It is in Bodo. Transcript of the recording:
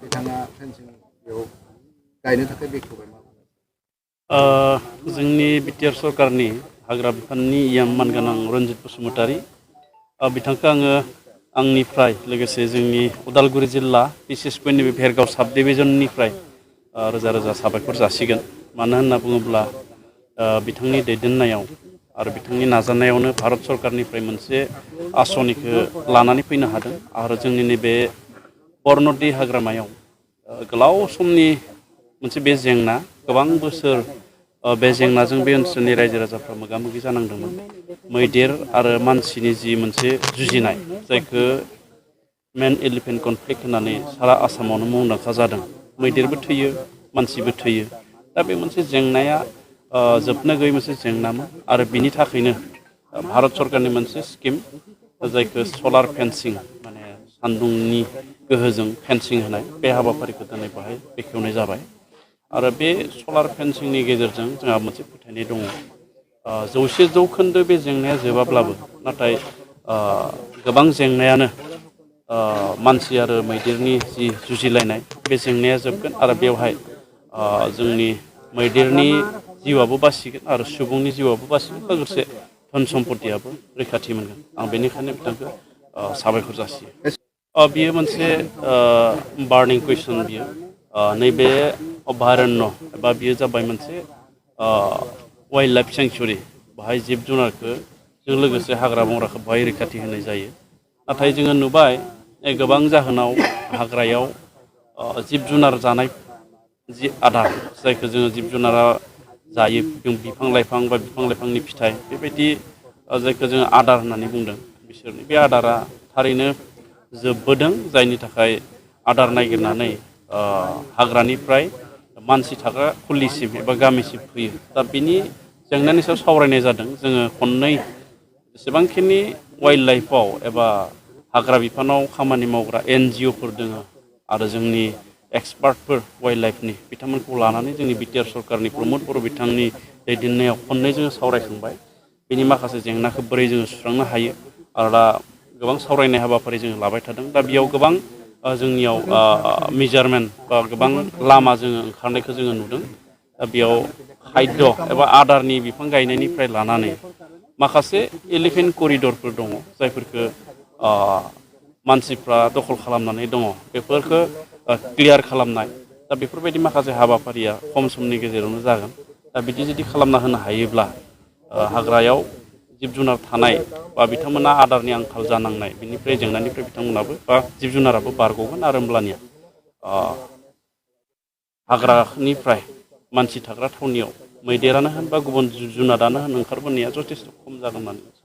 बिथाङा फेन्सिं बेयाव गायनो थाखाय बेखेवबाय मा जोंनि बिटिआर सरकारनि हाग्रा बिफाननि इयाम मानगोनां रन्जित बसुमतारी बिथांखौ आङो आंनिफ्राय लोगोसे जोंनि उदालगुरि जिल्ला बिसेसकय नैबे भेरगाव साब डिभिजननिफ्राय रोजा रोजा साबायखर जासिगोन मानो होनना बुङोब्ला बिथांनि दैदेननायाव आरो बिथांनि नाजानायावनो भारत सरकारनिफ्राय मोनसे आसनिखौ लानानै फैनो हादों आरो जोंनि नैबे बरनदि हाग्रामायाव गोलाव समनि मोनसे बे जेंना गोबां बोसोर बे जेंनाजों बे ओनसोलनि रायजो राजाफ्रा मोगा मोगि जानांदोंमोन मैदेर आरो मानसिनि जि मोनसे जुजिनाय जायखौ मेन एलिफेन्ट कनफ्लिक्ट होननानै सारा आसामावनो मुंदांखा जादों मैदेरबो थैयो मानसिबो थैयो दा बे मोनसे जेंनाया जोबनो गैयै मोनसे जेंनामोन आरो बिनि थाखायनो भारत सरकारनि मोनसे स्किम जायखौ सलार फेन्सिं माने सान्दुंनि गोहोजों फेन्सिं होनाय बे हाबाफारिखौ दिनै बेहाय बेखेवनाय जाबाय आरो बे सलार फेन्सिंनि गेजेरजों जोंहा मोनसे फोथायनाय दङ 100% बे जेंनाया जोबाब्लाबो नाथाय गोबां जेंनायानो मानसि आरो मैदेरनि जि जुजिलायनाय बे जेंनाया जोबगोन आरो बेवहाय जोंनि मैदेरनि जिउआबो बासिगोन आरो सुबुंनि जिउआबो बासिगोन लोगोसे धोन सम्पतियाबो रैखाथि मोनगोन आं बेनिखायनो बिथांखौ साबायखर जासियो बियो मोनसे बार्निं कुइसन बियो नैबे अभयारण्य एबा बियो जाबाय मोनसे वाइल्ड लाइफ सेंसुरि बाहाय जिब जुनारखौ जों लोगोसे हाग्रा बंग्राखौ बाहाय रैखाथि होनाय जायो नाथाय जोङो नुबाय गोबां जाहोनाव हाग्रायाव जिब जुनार जानाय जि आदार जायखौ जोङो जिब जुनारा जायो बिफां लाइफां बा बिफां लाइफांनि फिथाइ बेबायदि जायखौ जोङो आदार होननानै बुंदों बिसोरनि बे आदारा थारैनो जोबबोदों जायनि थाखाय आदार नागिरनानै हाग्रानिफ्राय मानसि थाग्रा खुलिसिम एबा गामिसिम फैयो दा बिनि जेंनानि सायाव सावरायनाय जादों जोङो खननै जेसेबांखिनि वाइल्ड लाइफआव एबा हाग्रा बिफानाव खामानि मावग्रा NGOफोर दङ आरो जोंनि एक्सपार्टफोर वाइल्ड लाइफनि बिथांमोनखौ लानानै जोंनि बिटिआर सरकारनि प्रमद बर' बिथांनि दैदेननायाव खननै जोङो सावरायखांबाय बेनि माखासे जेंनाखौ बोरै जोङो सुस्रांनो हायो आरो दा गोबां सावरायनाय हाबाफारि जोङो लाबाय थादों दा बेयाव गोबां जोंनियाव मेजारमेन्ट बा गोबां लामा जोङो ओंखारनायखौ जोङो नुदों दा बेयाव खायद एबा आदारनि बिफां गायनायनिफ्राय लानानै माखासे एलिफेन्ट करिडरफोर दङ जायफोरखौ मानसिफ्रा दखल खालामनानै दङ बेफोरखौ क्लियार खालामनाय दा बेफोरबायदि माखासे हाबाफारिया खम समनि गेजेरावनो जागोन दा बिदि जुदि खालामना होनो हायोब्ला हाग्रायाव जिब जुनार थानाय बा बिथांमोना आदारनि आंखाल जानांनाय बिनिफ्राय जेंनानिफ्राय बिथांमोनाबो बा जिब जुनाराबो बारग'गोन आरो होमब्लानिया हाग्रानिफ्राय मानसि थाग्रा थावनियाव मैदेरानो होन बा गुबुन जुनारानो होन ओंखारबोनाया जथेस्थ' खम जागोन होननानै